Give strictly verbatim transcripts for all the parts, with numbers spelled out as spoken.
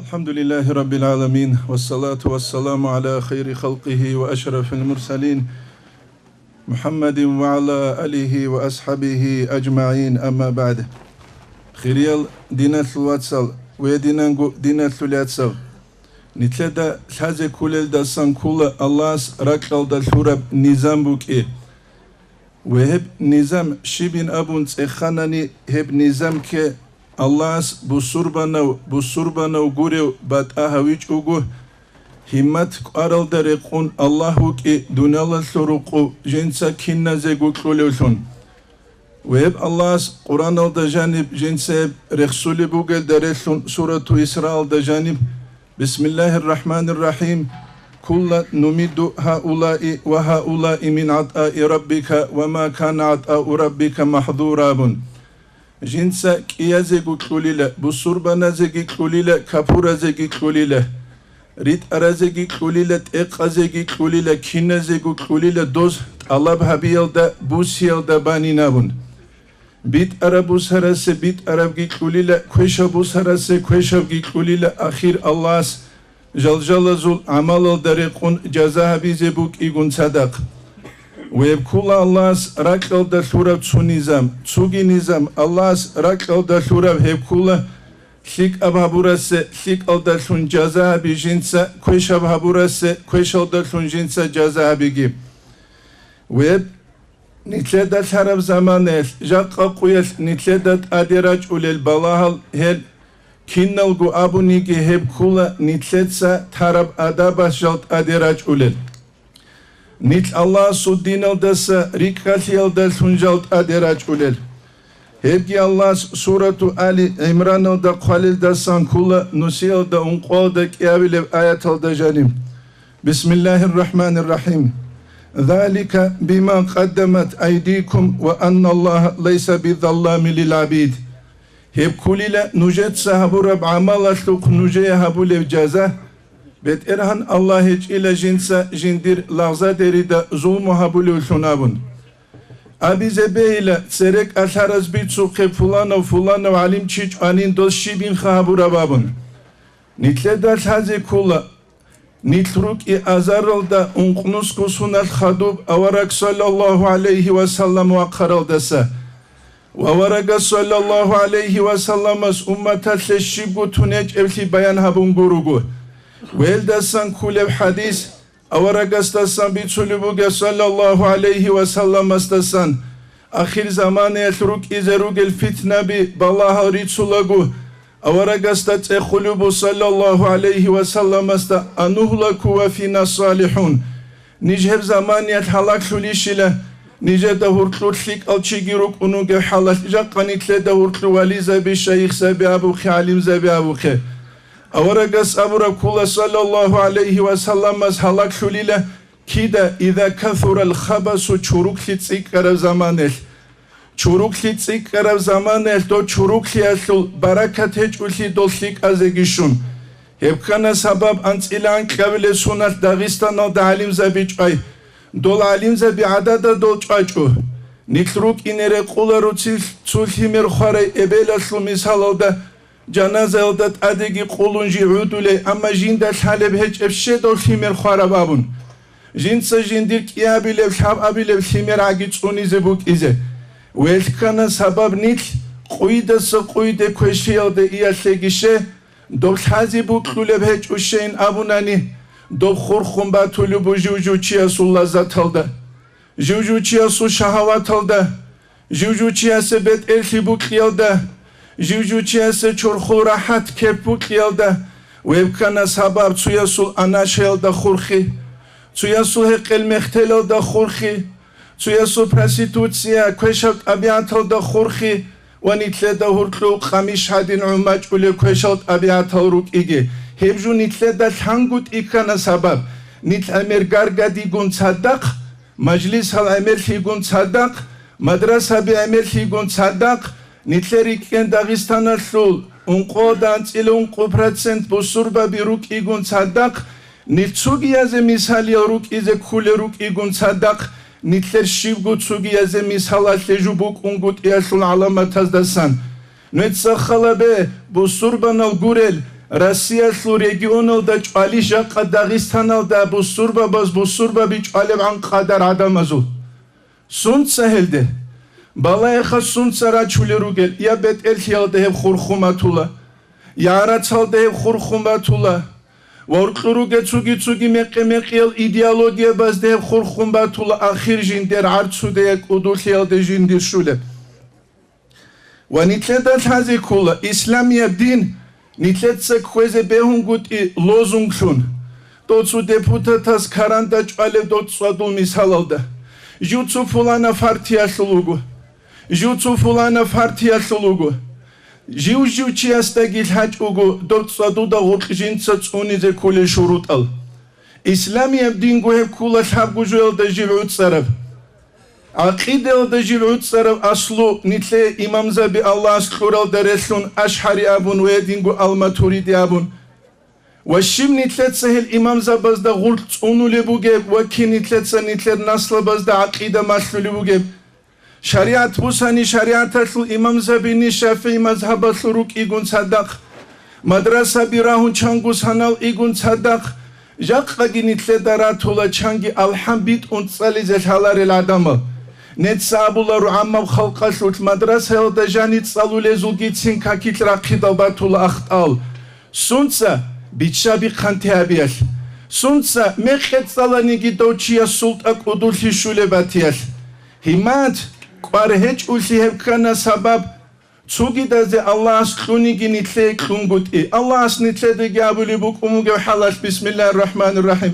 الحمد لله رب العالمين، والصلاة والسلام على خير خلقه وأشرف المرسلين، محمد وعلى آله وأصحابه أجمعين، أما بعد. Хириял диналъул вацал ва динанго диналъул яцал, нилъеда лъазе кколелдасан ккола Аллагьас ракьалда лъураб низам букӀи. Ва гьеб низам щибин абун цӀеханани, гьеб низамги Аллагьас бусурбанав, бусурбанав гурев батӀа гьавичӀого, гьиммат кӀваралда рекъон Аллагь вукӀи дуниялалъул рукъу жинца киназего кьолевлъун. Ва гьеб Аллагьас Къуръаналда жаниб жинца гьеб рехсулеб бугелда релълъун, Сурату Исраалда жаниб: بسم الله الرحمن الرحيم. كلا نمد هؤلاء وهؤلاء من عطاء ربك وما كان عطاء ربك محظورا, абун. Жинца кӀиязего кьолила, бусурбаназеги кьолила, капуразеги кьолила, ритӀаразеги кьолила, тӀекъазеги кьолила, киназего кьолила доз тӀалаб гьабиялда, бусиялда банин абун. БитӀараб бусарасе битӀарабги кьолила, квешаб бусарасе квешабги кьолила, ахир Аллагьас жалжалазул гӀамалалда рекъон жаза гьабизе букӀигун цадахъ. Ва гьеб ккола Аллагьас ракьалда лъураб цо низам, цоги низам Аллагьас ракьалда лъураб гьеб ккола, лъикӀаб гьабурасе лъикӀалдалъун жаза гьаби жинца, квешаб гьабурасе квешалдалъун жинца жаза гьабиги. Ва гьеб Нилъеда лъараб заманаялъ, жакъа къуялъ нилъеда тӀаде рачӀулел балагьал гьел, киналго абуниги гьеб ккола нилъеца тараб адабалъ жал тӀаде рачӀулел. Нилъ Аллагьасул диналдаса рикӀкӀалъиялдалъун жал тӀаде рачӀулел. Гьебги Аллагьас Сурату Али ГӀимраналда хъвалелдасан ккола нусиялда ункъоялда кӀиабилеб аяталда жаниб. بسم الله الرحمن الرحيم. ذلك بما قدمت أيديكم وأن الله ليس بظلام للعبيد. Гьеб кколила нужеца гьабураб гӀамалалъухъ нужее гьабулеб жаза, БетӀергьан Аллагь гьечӀила жинца жиндир лагъзадерида зулму гьабулевлъун абун. Абизе бегьила, цере кӀалъараз бицухъе пуланав-пуланав гӀалимчи чӀванин дос щибинха гьабураб абун. Нилъеда лъазе ккола, нилъ рукӀи азаралда ункънусго суналъ хадуб авараг саллаллагьу гӀалайгьи ва саллам вахъаралдаса. Ва аварагас саллаллагьу гӀалайгьи ва салламас умматалъе щибго тунечӀеблъи баян гьабун гуруго. Велдасан кколеб хӀадис, аварагасдасан бицулеб бугеб саллаллагьу гӀалайгьи ва салламасдасан, ахир заманаялъ рукӀизе ругел фитнаби, балагьал рицулаго, аварагасда цӀехулеб бу саллаллагьу гӀалайгьи ва салламасда: «Анугьлаку ва фина салихӀун». Ниж гьеб заманиялъ гьалаглъулищила, нижеда гьуркьур лъикӀал чиги рукӀун вугев хӀалалъ, жакъа нилъеда гьуркьу вализаби, шайихзаби абухъе, гӀалимзаби абухъе. Аварагас абураб ккола саллаллагьу гӀалайгьи ва салламас гьалаглъулила кида, иза касурал хабасу, чуруклъи цӀикӀкӀараб заманаялъ. Чуруклъи цӀикӀкӀараб заманаялъ дов чуруклъиялъул баракат гьечӀолъи дол лъикӀазеги щун. Гьеб ккана сабаб анцӀила анкьабилеб суналъ Дагъистаналда гӀалимзаби чӀвай. Дол гӀалимзаби гӀадада дол чӀвачӀо. Нилъ рукӀине рекъула руцил цо лъимер хварай эбелалъул мисалалда, жаназаялда тӀадеги къулун жи гӀудулей, амма жинда лъалеб гьечӀеб щедав лъимер хвараб абун. Жинца жиндир кӀиабилеб, лъабабилеб лъимер гӀаги цӀунизе букӀизе. Велъ ккана сабаб нилъ къуйдаса къуйде квешиялде иялъеги ще, доб лъази букьулеб гьечӀущейин абунани, доб хурхун батулеб бу жив-жив чиясул лаззаталда, жив-жив чиясул шагьаваталда, жив-жучиясе бетӀерлъи букьиялда, жив-жучиясе чорхол рахӀат кеп букьиялда, вебкана сабаб цуясул анашаялда хурхи, цуясул гьекъел мехтелалда хурхи, цуясул проституция, квешаб тӀабигӀаталда хурхи ва нилъеда гьуркьу къамиш гьадин гӀумачӀулеб квешал тӀабигӀатал рукӀиги, гьеб жо нилъеда лъангутӀи ккана сабаб, нилъ гӀемер гаргадигун цадахъ, мажлисал гӀемерлъигун цадахъ, мадрасаби гӀемерлъигун цадахъ, нилъер рикӀкӀен Дагъистаналъул ункъода анцӀила ункъо процент бусурбаби рукӀигун цадахъ, нилъ цугиязе мисалиял рукӀизе кколел рукӀигун цадахъ, нилъер щибго цугиязе мисалалъе жо букӀунгутӀиялъул гӀаламатаздасан. Нужеца халабе, бусурбанал гурел, Россиялъул регионалда чӀвали жакъа Дагъистаналда бусурбабаз бусурбаби чӀвалебгӀан къадар гӀадамазул. Сунца гьелде? Балагьеха сунца рачулел ругел, я бетӀерлъиялда гьеб хурхун батула, я гӀарацалда гьеб хурхун батула, ва уркьур ругел цуги-цуги мекъи-мекъиял идеологиябазда гьеб хурхун батула, ахир жиндер гӀарцуде я кӀудулъиялде жиндир щулеб. Ва нилъеда лъазе ккола, исламияб дин нилъеца кквезе бегьунгутӀи лозунглъун, дов цо депутатас каранда чӀвалеб дов цӀвадул мисалалда, жив цо пулана партиялъул вуго, жив цо пулана партиялъул вуго, жив-жив чиясдаги лъачӀого дов цӀвадуда гъоркь жинца цӀунизе кколел шурутӀал. Исламияб динго гьеб ккола лъабго жоялда жиб гӀуцӀараб. ГӀакъидаялда жиб гӀуцӀараб аслу нилъее имамзаби Аллагьас кьуралда релълъун ашгьари абун ва гьединго ал-матуриди абун. Ва щиб нилъеца гьел имамзабазда гъуркь цӀунулеб бугеб ва кин нилъеца нилъер наслабазда гӀакъида малъулеб бугеб? ШаригӀат бусани, шаригӀаталъул имамзабини ШафигӀи мазгьабалъул рукӀигун цадахъ, мадрасаби рагьун чанго санал игун цадахъ, жакъаги нилъеда ратула чанги алхӀам битӀун цӀализе лъаларел гӀадамал. Нецц абуларо гӀаммаб халкъалъулъ мадрасаялда жани цӀалулезулгицин какилъ рахъидал батула ахтӀал. Сунца? Биччаби хъанти гьабиялъ. Сунца? Мекъи цӀаланиги дов чияс султӀа кӀудулъи щулеб батиялъ. Гьимат, кӀвар гьечӀулъи гьеб ккана сабаб, цугидазе Аллагьас кьуниги нилъее кьунгутӀи. Аллагьас нилъедаги абулеб букӀун бугеб хӀалалъ, бисмиллагьир рахӀманир рахӀим.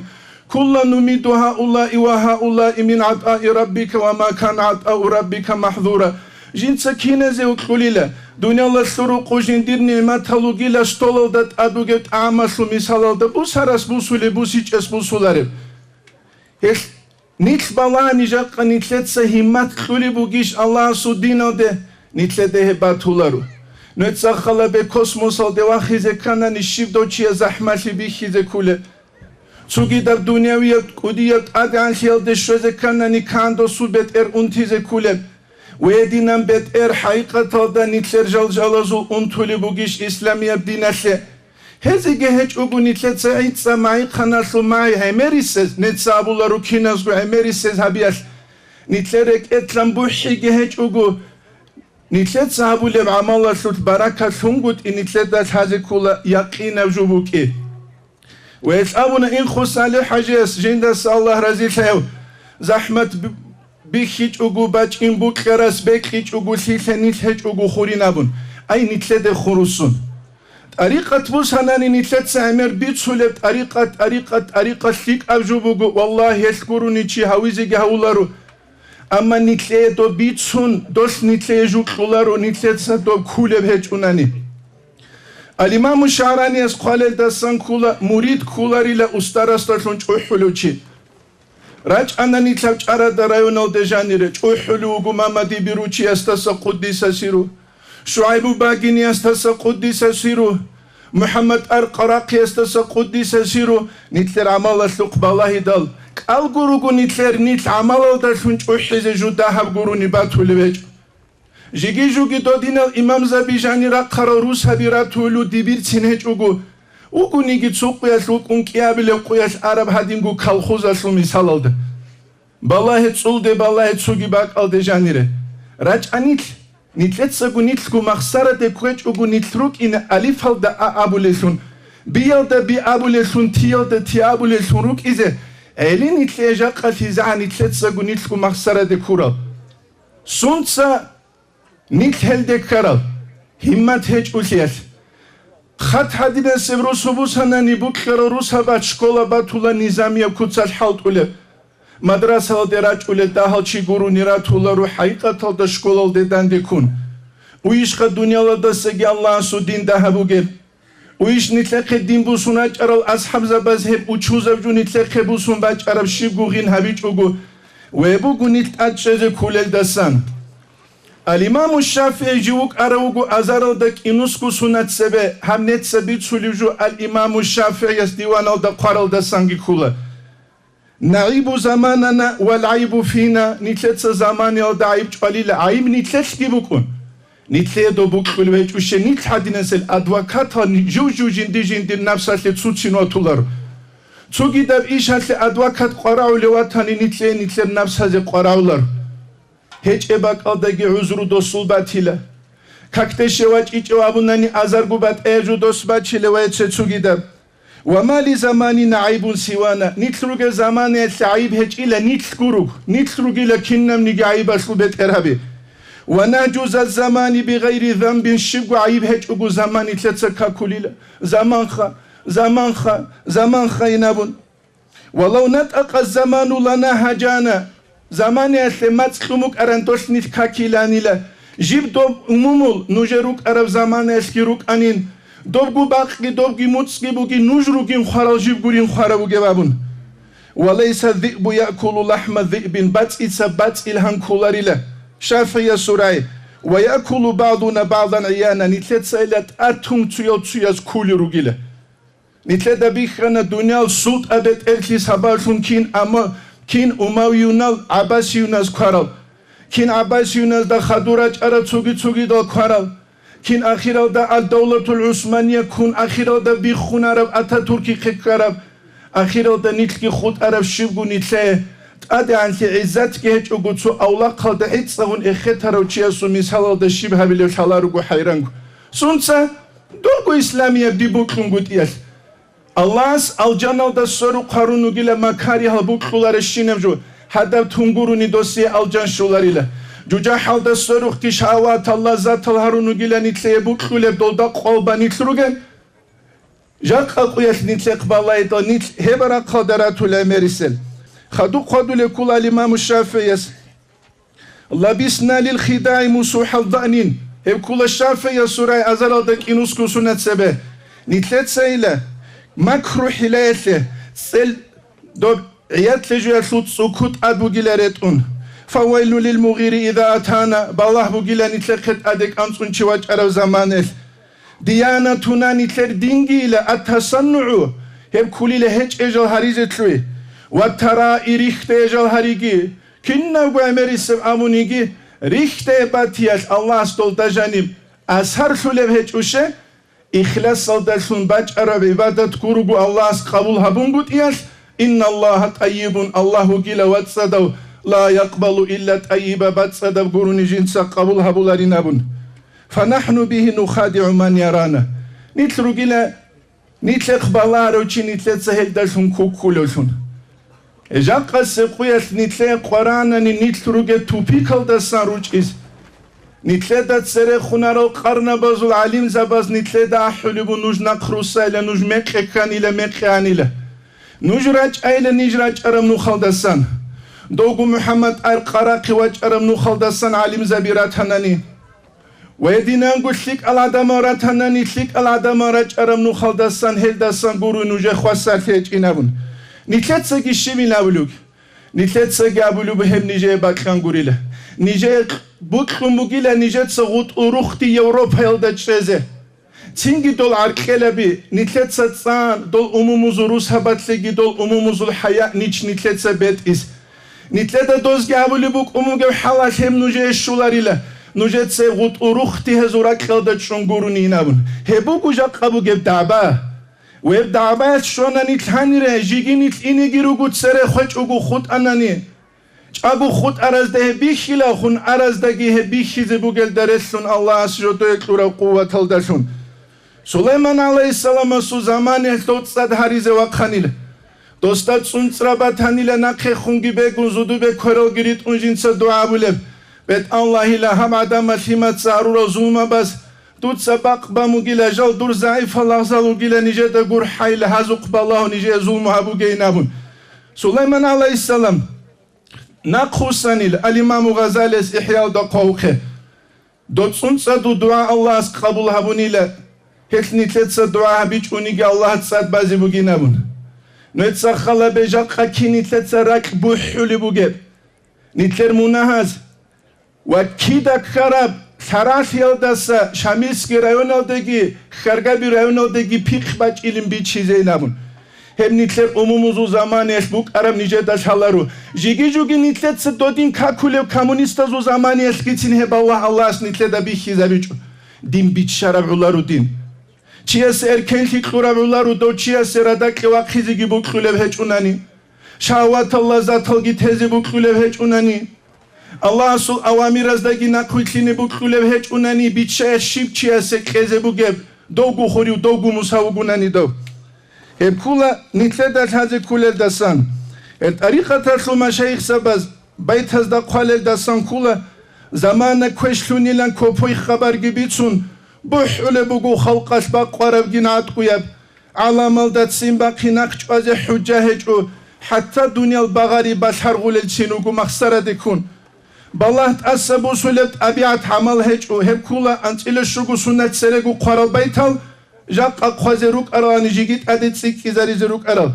Куллан нумидду гьаулаи ва гьаулаи мин гӀатӀаи раббика ва ма кана гӀатӀау раббика махӀзура. Жинца киназе укьулила, дуниялалъул рукъу жиндир нигӀматал ругила столалда тӀад бугеб тӀагӀамалъул мисалалда бусарас бусулеб, бусичӀес бусулареб. Гьелъ нилъ балагьани жакъа нилъеца гьиммат кьулеб бугищ Аллагьасул диналде, нилъеда гьеб батуларо. Нугьеца халабе космосалде вахизе кканани щиб дов чияс захӀмалъи бихьизе ккулеб? Цугидаб дунявияб кӀудияб тӀадегӀанлъиялде щвезе кканани кандосул бетӀер унтизе ккулеб? Ва гьединан бетӀер хӀакъикъаталда нилъер жалжалазул унтулеб бугищ исламияб диналъе? Гьезеги гьечӀого нилъеца гӀицӀа магӀихъаналъул магӀи гӀемерисез, нецц абуларо киназго гӀемерисез гьабиялъ. Нилъер рекӀелъан бухӀиги гьечӀого, нилъеца гьабулеб гӀамалалъулъ баракат лъунгутӀи нилъеда лъазе ккола якъинаб жо букӀи. Ва гьелъ абуна Инхо СалихӀ-хӀажияс, жиндаса Аллагь разилъаяв, захӀмат б-, бихьичӀого бачӀин букьарас бекьичӀого лъилъе нилъ гьечӀого хурин абун, ай, нилъеде хурусун. ТӀарикъат бусанани нилъеца гӀемер бицулеб тӀарикъат, тӀарикъат, тӀарикъат лъикӀаб жо буго, валлагь, гьелъ гурони чи гьавизеги гьавуларо. Амма нилъее доб бицун, долъ нилъее жукьуларо, нилъеца доб ккулеб гьечӀунани. Ал-Имаму ШагӀраниялъ хъвалелдасан ккола, мурид кколарила устарасдалъун чӀухӀулев чи. РачӀана нилъ гьаб ЧӀарада районалде жанире, чӀухӀулев вуго Мамади Биручиясдаса къуддиса сиру, ШугӀайбу Багиниясдаса къуддиса сиру, МухӀаммад ар-Къарахъиясдаса къуддиса сиру, нилъер гӀамалалъухъ балагьидал, кӀалго руго нилъер, нилъ гӀамалалдалъун чӀухӀизе жо дагьаб гурони батулев гьечӀо. Жиги-жуги додинал имамзаби жанир рахъарал русаби ратулу дибирцин гьечӀого, вугониги цо къуялъ вукӀун кӀиабилеб къуялъ араб гьадинго колхозалъул мисалалда. Балагье цӀулде, балагье цоги бакӀалде жанире. РачӀа нилъ, нилъецаго нилъго махсараде кквечӀого нилъ рукӀине алифалда а абулелъун, биялда би абулелъун, тиялда ти абулелъун рукӀизе, гӀели нилъее жакъа лъизегӀан нилъецаго нилъго махсараде ккурал. Сунца нилъ гьелде ккарал, гьиммат гьечӀулъиялъ. Хат гьадинасеб русу бусанани букьарал русабац школа батула низамияб куцалъ хӀалтӀулеб. Мадрасалде рачӀулел дагьал чи гурони ратуларо хӀакъикъаталда школалде дандеккун. Уйищха дуниялалдасаги Аллагьасул дин дагьаб бугеб? Уйищ нилъехъе дин бусун рачӀарал асхӀабзабаз гьеб учузаб жо нилъехъе бусун бачӀараб щибго гъин гьабичӀого, ве буго нилъ тӀад чӀезе кколелдасан. Ал-Имаму ШафигӀи жив вукӀарав вуго азаралда кӀинусго сунат цебе, гьаб нецца бицулев жо Ал-Имаму ШафигӀияс диваналда хъваралдасанги ккола. НагӀибу заманана ва лгӀайбу фина, нилъеца заманиялда гӀайиб чӀвалила, гӀайиб нилъелъги букӀун. Нилъее доб букьулев гьечӀущин нилъ гьадинасел адвокатал жив-жив жинди-жиндир напсалъе цуцин ватуларо. Цугидаб ишалъе адвокат къварагӀулев ватани нилъее нилъер напсазе къварагӀуларо. ГьечӀеб бакӀалдаги гӀузру досул батила. Какде щив вачӀичӀев абунани азарго батӀияб жо дос бачила ва гьечӀеб цугидаб. Ва ма ли заманина гӀайбун сивана, нилъ ругел заманаялъе гӀайиб гьечӀила нилъго руго, нилъ ругила кинабниги гӀайибалъул бетӀергьаби. Ва нагьжу заззамани бигъайри занбин, щибго гӀайиб гьечӀого заман нилъеца какулила. Заманха, заманха, заманха инабун. Ва лав натӀакъа заману лана гьажана, заманаялъе мацӀ кьун букӀаран долъ нилъ какиланила. Жиб доб умумул нужер рукӀараб заманаялъги рукӀанин, добго бакъги добги муцӀги буги нуж ругин хварал жиб гурин хварав вугев абун. Ва лайса зиъбу якулу лахӀма зиъбин, бацӀица бацӀил гьанкуларила, ШафигӀиясул рай, ва якулу багӀдуна багӀдан гӀияна, нилъецайила тӀатун цуял цуяз ккулел ругила. Нилъеда бихьана дуниял султӀа-бетӀерлъи сабаблъун кин, амма кин умавиюнал гӀаббасиюназ кварал, кин гӀаббасиюназда хадур рачӀарал цуги-цугидал кварал, кин ахиралда ал-Давлатул ГӀусмания ккун ахиралда биххунараб Ататуркихъе ккараб, ахиралда нилъги хутӀараб щибго нилъее, тӀадегӀанлъи гӀиззатги гьечӀого цо авлахъалда гӀицӀагъун эхетарав чиясул мисалалда щиб гьабилеб лъаларого хӀайранго. Сунца? Дурго исламияб дин букьунгутӀиялъ. Аллагьас алжаналда сверухъ гьарун вугила макаригьал букьуларащинаб жо, гьадаб тун гурони досие алжан щоларила. ЖужахӀалда сверухъги шагьаватал, лаззатал гьарун вугила нилъее букьулеб долда къвал банилъ ругел. Жакъа къуялъ нилъехъ балайда нилъ гьеб рахъалда ратулеб мерисел. Хадуб хъвадулеб ккола имаму ШафигӀияс. Лабисна лил хидагӀи мусухӀал данин, гьеб ккола ШафигӀиясул рай азаралда кӀинусго сунат цебе. Нилъецайила макру-хӀилаялъе цӀел доб гӀиятлъи жуялъул цӀукӀкӀу тӀад бугила ретӀун. Фавайлу лил мугъири иза атана, балагь бугила нилъехъе тӀаде кӀанцӀун чи вачӀараб заманаялъ. Диянатуна нилъер дингийила ат-тасаннугӀу, гьеб ккулила гьечӀей жал гьаризе лъугьи, ва тараи, рихьдей жал гьариги, кинабго гӀемерисеб абуниги, рихьдей батиялъ Аллагьас долда жаниб асарлъулеб гьечӀуше, ихласалдалъун бачӀараб гӀибадат гуруго Аллагьас къабул гьабунгутӀиялъ, инналлагьа тӀайибун, Аллагь вугила вацӀцӀадав, ла якъбалу илла тӀайиба, бацӀцӀадаб гурони жинца къабул гьабуларин абун. ФанахӀну бигьи нухадигӀу ман ярана. Нилъ ругила, нилъехъ баларав чи нилъеца гьелдалъун куккулевлъун. Жакъасеб къуялъ нилъее къваранани нилъ ругел тупикалдасан ручӀиз. Нилъеда церехунарал къарнабазул гӀалимзабаз нилъеда ахӀулеб буго нуж нахъ руссайила, нуж мекъи кканила, мекъи анила. Нуж рачӀайила ниж рачӀараб нухалдасан. Довго МухӀаммад ТӀагьир Къарахъи вачӀараб нухалдасан гӀалимзаби ратанани. Ва гьединанго лъикӀал гӀадамал ратанани, лъикӀал гӀадамал рачӀараб нухалдасан, гьелдасан гуро нужер хвасарлъи гьечӀин абун. Нилъецаги щибин абулеб? Нилъецаги абулеб гьеб нижее бакьан гурила. Нижее букьун бугила нижеца гъутӀул рухьди Европаялда чӀезе. Цинги дол гӀаркьелаби нилъеца цӀан, дол умумузул русабатлъиги дол умумузул хӀаяъ нич нилъеца бетӀис. Нилъеда дозги абулеб букӀун бугеб хӀалалъ гьеб нужее щоларила, нужеца гъутӀул рухьди гьезул ракьалда чӀун гурони абун. Гьеб буго жакъа бугеб дагӀба. Гьеб дагӀбаялъ щвана нилъ гьанире, жеги нилъ инеги руго цере хвечӀого хутӀанани. ЧӀаго хутӀаразда гьеб бихьилавхун, араздаги гьеб бихьизе бугелда релълъун Аллагьас жодое кьурав къуваталдалъун. Сулайман гӀалайгьиссаламасул заманаялъ дов цӀад гьаризе вахъанила. Досда цӀунцӀра батанила нахъехунги бегун зудубе квералги ритӀун жинца дугӀа абулеб: «БетӀаллагьила, гьаб гӀадамал лъимаца гьарурал зулмабаз дуца бакъ бан бугила, жал дур загӀипал лагъзал вугила, нижеда гурхӀайила, гьазухъ балагьун нижее зулму гьабугейин», – абун. Сулайман гӀалайгьиссалам нахъвуссанил, ал-Имаму Гъазалияс ИхӀяалда хъвавухъе. Дов цӀунцӀадул дугӀа Аллагьас къабул гьабунила, гьелъ нилъеца дугӀа гьабичӀониги Аллагьас цӀад базе бугин абун. Нужеца хал гьабе, жакъа кин нилъеца ракь бухӀулеб бугеб. Нилъер мунагьаз ва кида ккараб лъаралъиялдаса Шамилский районалдеги Хьаргаби районалдеги пихъ бачӀилин бичизейин абун. Гьеб нилъер умумузул заманаялъ букӀараб нижеда лъаларо. Жиги-жуги нилъеца додин какулев коммунистазул заманаялъгицин гьеб Аллагь Аллагьас нилъеда бихьизабичӀо. Дин биччараб гӀоларо дин. Чиясе эркенлъи кьураб гӀоларо дов чиясе радакье вахъизеги букьулеб гьечӀунани, шагьватал лаззаталги тезе букьулеб гьечӀунани, Аллагьасул авамираздаги нахъвилълъине букьулеб гьечӀунани, биччаялъ щиб чиясе кьезе бугеб, довго хурив, довго мусав вугунани дов. Гьеб ккула нилъеда лъазе кколелдасан. Гьел тӀарикъаталъул машайихзабаз байтазда хъвалелдасан ккула, замана квешлъунилан копой хабарги бицун, бухӀулеб буго халкъалъ бакъварабги гӀатӀуяб. ГӀаламалда ццин бахъи нахъ чӀвазе хӀужа гьечӀо, хӀатта дуниял багъари балъаргъулелцин руго махсарадеккун. Балагь тӀаса бусулеб тӀабигӀат гӀамал гьечӀо, гьеб ккула анцӀила щуго сунат церего хъварал байтал, жакъа хъвазе рукӀаралани жиги тӀаде цӀикӀкӀизаризе рукӀарал.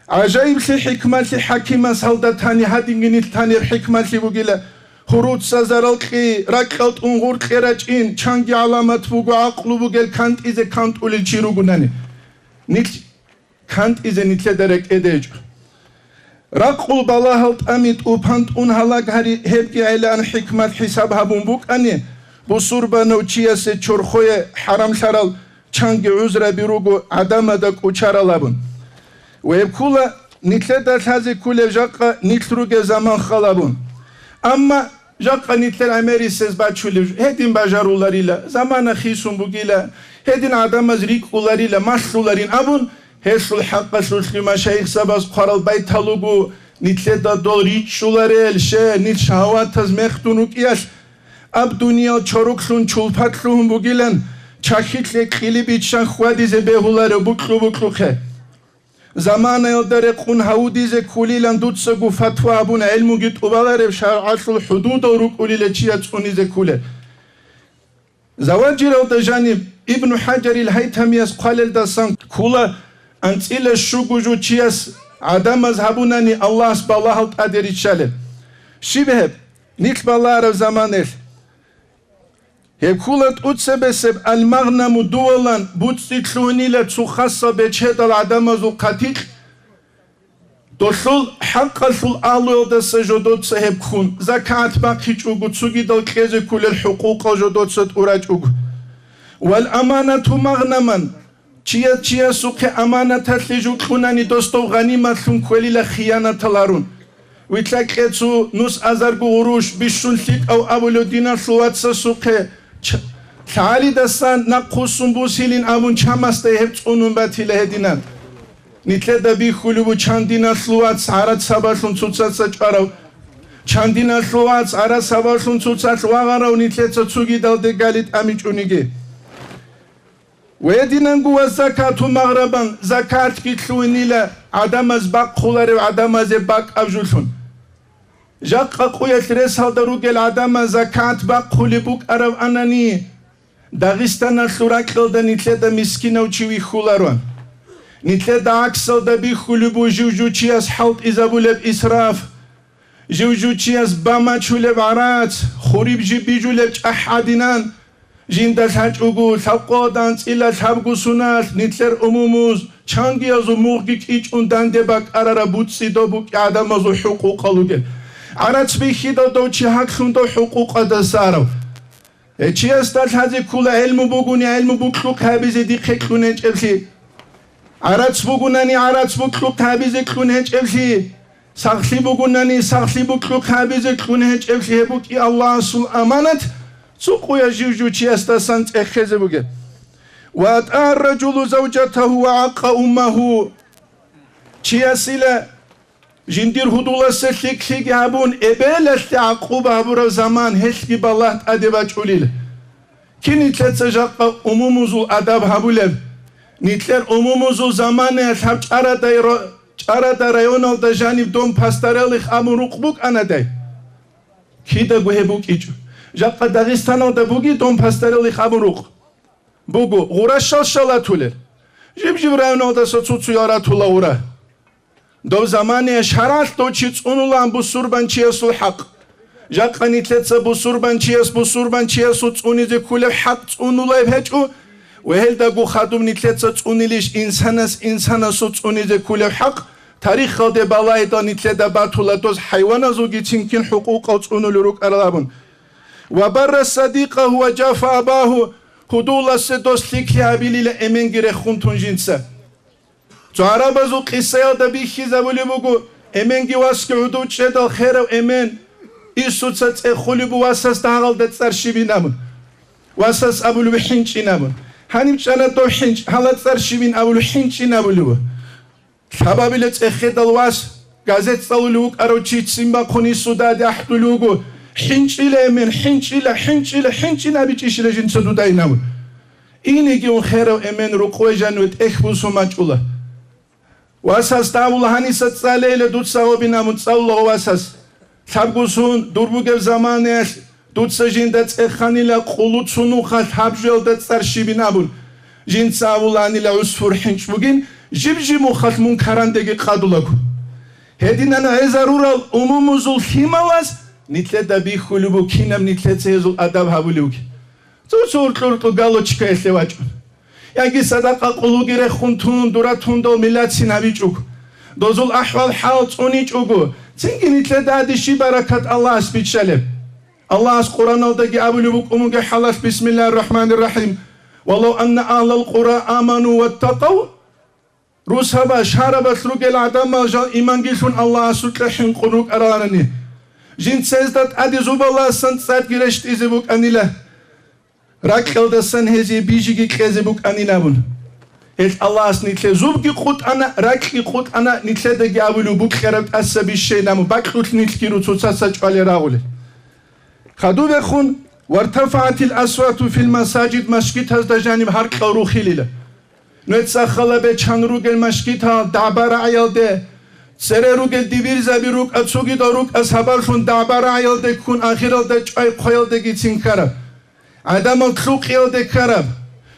ГӀажаиблъи хӀикмалъи хӀакимас гьалда тани гьадинги нилъ танир хӀикмалъи бугила, гьуруца зарал кьи, ракьал тӀун гъуркье рачӀин, чанги гӀаламат буго гӀакълу бугел кантӀизе кантӀулел чи ругунани. Нилъ кантӀизе нилъеда рекӀеде гьечӀо. Ракъул балагьал тӀами тӀупан тӀун гьалаг гьари гьебги гӀелаан хӀикмат хӀисаб гьабун букӀани, бусурбанав чиясе чорхое хӀарамлъарал чанги гӀузраби руго гӀадамада кӀучарал абун. Ва гьеб ккула нилъеда лъазе кколеб жакъа нилъ ругеб заман хал абун. Амма жакъа нилъер гӀемерисез бачулеб гьедин бажаруларила, замана хисун бугила, гьедин гӀадамаз рикӀкӀуларила, малъуларин абун, гьелъул хӀакъалъулъги машайихзабаз хъварал байтал руго, нилъеда дол ричӀчӀуларел, ще, нилъ шагьаватаз мехдун рукӀиялъ, аб дуниял чоруклъун чулпат лъугьун бугилан, чахьилъе кьили биччан хьвадизе бегьуларев букьу-букьухъе. Заманаялда рекъун гьавудизе ккулилан дуцаго фатва гьабун гӀелмуги тӀубаларев шаргӀалъул хӀудудал рукӀулила чияс цӀунизе ккулел. Заважиралда жаниб Ибну ХӀажарил Гьайтамияс хъвалелдасан ккула, анцӀила щуго жо чияс гӀадамаз гьабунани Аллагьас балагьал тӀаде риччалеб. Щиб гьеб? Нилъ балагьараб заманаялъ. Гьеб ккула тӀуцебесеб, алмагънаму дувалан буцӀцӀи лъугьунила цо хасал бечедал гӀадамазул хъатикь, долъул хӀакъалъул агьлуялдаса жодоца гьеб ккун, закагӀат бахъичӀого, цогидал кьезе кколел хӀукъукъал жодоца тӀурачӀого. Вал аманату магънаман, чияс чиясухъе аманаталъе жо кьунани досдов гъаниматлъун кквелила хиянатал гьарун. Вилълъа кьецу нус азарго гъурущ бищун лъикӀав абулев диналъул вацасухъе, ч-, лъагӀалидасан нахъвуссун бусилин абун чамасда гьеб цӀунун батила гьединан. Нилъеда бихьулеб бу чан диналъул вац гӀарац сабаблъун цоцаца чӀварав, чан диналъул вац гӀарац сабаблъун цоцалъ вагъарав нилъеца цогидалде гали тӀамичӀониги. Гьединанго ва закату магърабан, закатги лъугьунила гӀадамаз бахъуларев гӀадамазе бакӀаб жолъун. Жакъа къуялъ ресалда ругел гӀадамаз закат бахъулеб букӀараб анани, Дагъистаналъул ракьалда нилъеда мискинав чи вихьуларо. Нилъеда гӀаксалда бихьулеб бу жив-жучияс хӀалтӀизабулеб исраф. Жив-жучияс бамачулеб гӀарац, хуриб жиб бижулеб чӀахӀ гӀадинан, жинда лъачӀого лъабкъодан цӀила лъабго суналъ нилъер умумуз чангиязул мугъги кӀичӀун данде бакӀарараб буцӀцӀидаб букӀи гӀадамазул хӀукъукъал ругел. ГӀарац бихьидал дов чи гьаклъун дов хӀукъукъалдаса арав. Гьечиясда лъазе ккула гӀелму бугони гӀелму букьухъ гьабизе дихъе кьун гьечӀеблъи. ГӀарац бугунани гӀарац букьухъ гьабизе кьун гьечӀеблъи. Сахлъи бугунани, сахлъи букьухъ гьабизе кьун гьечӀеблъи гьеб букӀи Аллагьасул аманат, цо къуя жив-жучиясдасан цӀехезе бугеб. Ва атӀа ар-ражулу завжатагьу ва гӀакъа уммагьу. Чиясила жиндир гьудуласе лъикӀлъиги гьабун, эбелалъе гӀакъуба гьабураб заман гьелъги балагь тӀаде бачӀулел. Кин нилъеца жакъа умумузул адаб гьабулеб? Нилъер умумузул заманаялъ гьаб чӀарадай ро-, чӀарада районалда жаниб дом пастарелих абун рукъ букӀанадай? Кидаго гьеб букӀичӀо. Жакъа Дагъистаналда буги дом пастарелих абун рукъ? Буго, гъура щал-щал ратулел. Жиб-жиб районалдаса цо-цоял ратула гъура. Дов замане шаргӀалъ дов чи цӀунулаан бусурбанчиясул хӀакъ. Жакъа нилъеца бусурбанчияс бусурбанчиясул цӀунизе кколеб хӀакъ цӀунулаеб гьечӀо, Ва гьелдаго хадуб нилъеца цӀунилищ инсанас инсанасул цӀунизе кколеб хӀакъ, тарихалде балагьидал нилъеда батула доз хӀайваназулгицин кин хӀукъукъал цӀунулел рукӀарал абун. Ва барра садикъагьу ва джафа абагьу, гьудуласе дос лъикӀлъи гьабилила эменги рехун тун жинца. Цо гӀарабазул къисаялда бихьизабулеб буго, эменги васги гӀодов чӀедал херав эмен, Исуца цӀехулеб буго васасда гьагъалда цӀар щибин абун. Васас абулеб хӀинчӀин абун. Гьаниб чӀана дов хӀинчӀ, гьала цӀар щибин абулеб хӀинчӀин абулеб. Лъабабила цӀехедал вас, газет цӀалулев вукӀарав чи ццин бахъун Исудаде ахӀдулев вуго, хӀинчӀила эмен, хӀинчӀила, хӀинчӀила, хӀинчӀин абичӀищила жинца дуда ин абун. Инеги ун херав эмен рукъве жаниве тӀехь бусун бачӀула. Васас давула гьаниса цӀалейила дуца гьобин абун цӀалула васас. Лъабгусун дур бугеб заманаялъ дуца жинда цӀеханила къулуцунухъалъ гьаб жоялда цӀар щибин абун. Жинца авуланила гӀусфур хӀинчӀ бугин, жиб-жиб мухъалъ мун карандеги къадулаго. Гьединан гӀезарурал умумузул лъималаз нилъеда бихьулеб буго кинаб нилъеца гьезул адаб гьабулевги. Цо-цо уркьу-уркьу галочка элъе вачӀун. Яги садакъа къулуги рехун тун, дура тундал милацин гьабичӀого. Дозул ахӀвал-хӀал цӀуничӀого, цинги нилъеда гьадище баракат Аллагьас биччалеб. Аллагьас Къуръаналдаги абулеб букӀун буго хӀалалъ: «Бисмиллагьир рахӀманир рахӀим. Валав анна агьлал къура аману ваттакъав». Русаба, шарабалъ ругел гӀадамал жал иманги лъун Аллагьасукьа хӀинкъун рукӀараларани, жинца гьезда тӀаде зубаласан цӀарги рещтӀизе букӀанила, ракьалдасан гьезие бижиги кьезе букӀанин абун. Гьелъ Аллагьас нилъе зубги къутӀана, ракьги къутӀана, нилъедаги абулев букьараб тӀаса бищейин абун, бакьулъ нилъги руцуцаца чӀвалел рагъулел. Хадубехун: «Вартафагьатил асвату фил масажид», машгитазда жаниб гьаркьал рухилила. Нугьеца халабе чан ругел машгитал дагӀба-рагӀиялде, цере ругел дибирзаби рукӀа, цогидал рукӀа сабаблъун дагӀба-рагӀиялде ккун, ахиралда чӀвай хъваялдеги цин ккараб. ГӀадамал лъукъиялде ккараб.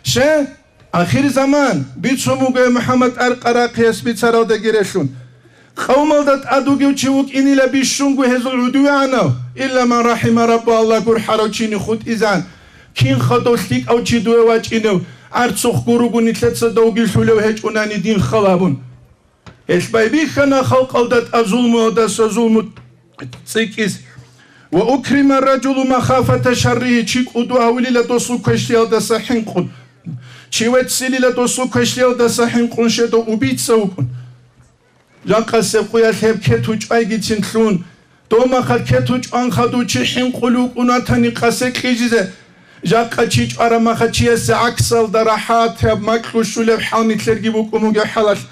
Ще? Ахирзаман бицун буго, гьев МухӀаммад аркъа-рахъиялъ бицаралдаги релълъун. Къавмалда тӀад вугев чи вукӀинила бищунго гьезул гӀодовегӀанав, илла ман рахӀима раббу, Аллагь гурхӀарав чини хутӀизан, кин хадув лъикӀав чи дуве вачӀинев, арцухъ гуруго нилъеца довги лъулев гьечӀунани дин хал абун. Гьелъ байбихьана халкъалда тӀад зулмуялдаса зулму цӀикӀкӀиз. «Ва укрима ар-ражулу махафата шарригьи», чи кӀуду гьавулила досул квешлъиялдаса хӀинкъун. Чи веццилила досул квешлъиялдаса хӀинкъун, щедав убийца вукӀун. Жакъасеб къуялъ гьеб кету чӀвайгицин лъун, дов махал кету чӀван хадув чи хӀинкъулев вукӀун ватани къасе кьижизе, жакъа чи чӀвараб махал чиясе гӀаксалда рахӀатаб макьу щулеб хӀал нилъерги букӀун бугеб хӀалалъ.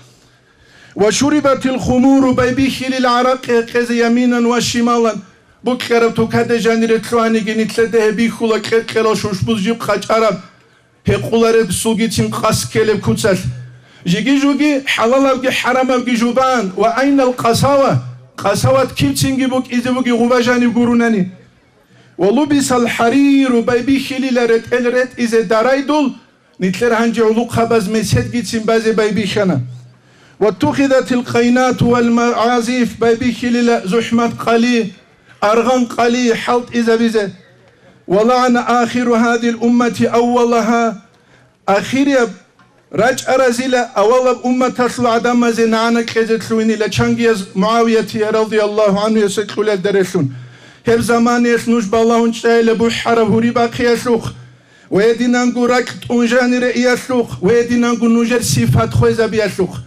«Ва шурибатил хумуру», байбихьилил гӀаракъи гьекъезе яминан ва шималан, букьараб тукаде жанире лъугьаниги, нилъеда гьеб бихьула кьер-кьерал шушбуз жиб къачӀараб, гьекъулареб сулгицин къас ккелеб куцалъ. Жиги-жуги хӀалалабги хӀарамабги жубан ва айнал къасава, къасават кибцинги букӀизе буги гъуба жаниб гурунани. «Ва лубисал хӀариру», байбихьилила ретӀел ретӀизе дарайдул, нилъер гьанже гӀулухъабаз меседгицин базе байбихьана. «Ваттухидатил къайнату вал магӀазиф», байбихьилила зухӀмат къали, аргъан къали хӀалтӀизабизе. «Ва лагӀана ахиру гьадил уммати аввалагьа», ахирияб рачӀаразила авалаб умматалъул гӀадамазе нагӀана кьезе лъугьинила чангияз МугӀавиятие радияллагьу гӀанхуясе кьулел дарелъун. Гьеб заманиялъ нуж балагьун чӀайила бухӀараб гьуриб бахъиялъухъ, ва гьединанго ракь тӀун жанире иялъухъ, ва гьединанго нужер сифат хвезабиялъухъ.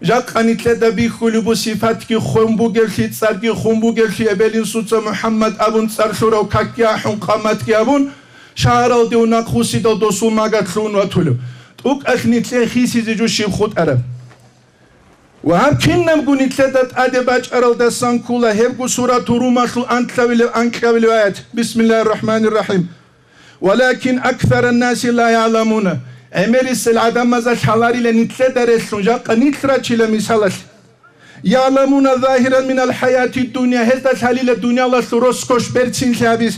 Жакъа нилъеда бихьулеб бу сифатги хвен бугевлъи, цӀарги хун бугевлъи, эбел-инсуца МухӀаммад абун цӀар лъурав какги ахӀун, къаматги абун, шагьаралде унахъ вусидал досул магад лъугьун ватулев. ТӀукӀалъ нилъее хисизе жо щиб хутӀараб? Ва гьаб кинабго нилъеда тӀаде бачӀаралдасан ккола гьебго суратул Румалъул анлъабилеб, анкьабилеб аят. Бисмиллагьир рахӀманир рахӀим. «Валакин аксараннаси ла яъламуна». ГӀемерисел гӀадамазда лъаларила нилъеда релълъун, жакъа нилъ рачила мисалалъ. «ЯгӀламуна загьиран минал хӀаятид дунья», гьезда лъалила дуниялалъул роскошь берцинлъи гьабиз.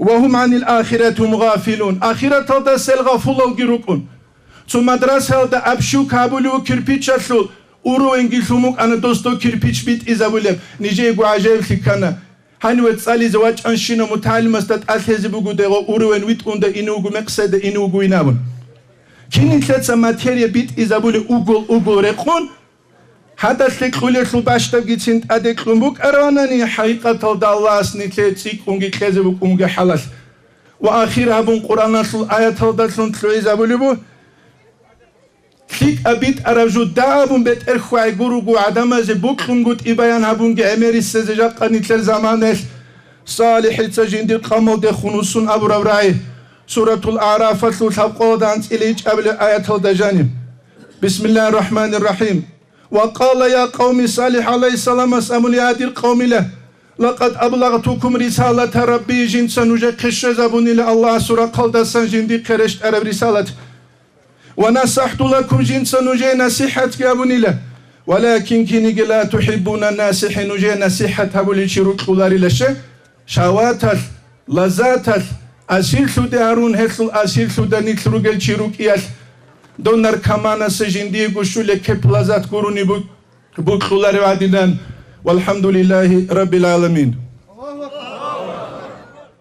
«Ва гьум гӀанил ахирати гьум гъафилун», ахираталдаса гьел гъафулалги рукӀун. Цо мадрасаялда общага гьабулев кирпичалъул уровеньги лъун букӀана досда кирпич битӀизабулеб, нижеего гӀажаиблъи ккана. Гьаниве цӀализе вачӀанщинав мутагӀалимасда тӀалъезе буго дегъо уровень витӀунда ине вуго, мекъседа ине вуго вин абун. Кин нилъеца материя битӀизабулеб угол-угол рекъон, гьадалъе кьулелъул бащдабгицин тӀаде кьун букӀаравани, хӀакъикъаталда Аллагьас нилъее цӀикӀкӀунги кьезе букӀунги хӀалалъ. Ва ахир гьабун Къуръаналъул аяталдалъун лъугӀизабулеб буго: «ЛъикӀаб битӀараб жо дагьабун бетӀер хьвай гуруго гӀадамазе букьунгутӀи баян гьабунги гӀемерисезе жакъа нилъер заманаялъ». СалихӀица жиндир къавмалдехун вуссун абураб рагӀи, Суратул АгӀрафалъул лъабкъоялда анцӀила ичӀабилеб аяталда жаниб: «Бисмиллагьир рахӀманир рахӀим. Ва къала, я къавми», СалихӀ гӀалайгьиссаламас абуни: «Я дир къавмила, лакъад аблагътукум рисалата Рабби, жинца нужехъе щвезабунила Аллагьасул рахъалдасан жиндихъе рещтӀараб рисалат. Ва насахӀту лакум, жинца нужее насихӀатги гьабунила. Валакин киниги ла тухӀиббуна насихӀи, нужее насихӀат гьабулев чи рукьуларила ще, шагьваталъ, лаззаталъ, асирлъуде гьарун, гьелъул асирлъуда нилъ ругел чи рукӀиялъ, дов наркоманасе жиндиего щулеб кеп-лаззат гурони бу-, букьуларев гӀадинан. ВалхӀамдулиллагьи раббил гӀаламин».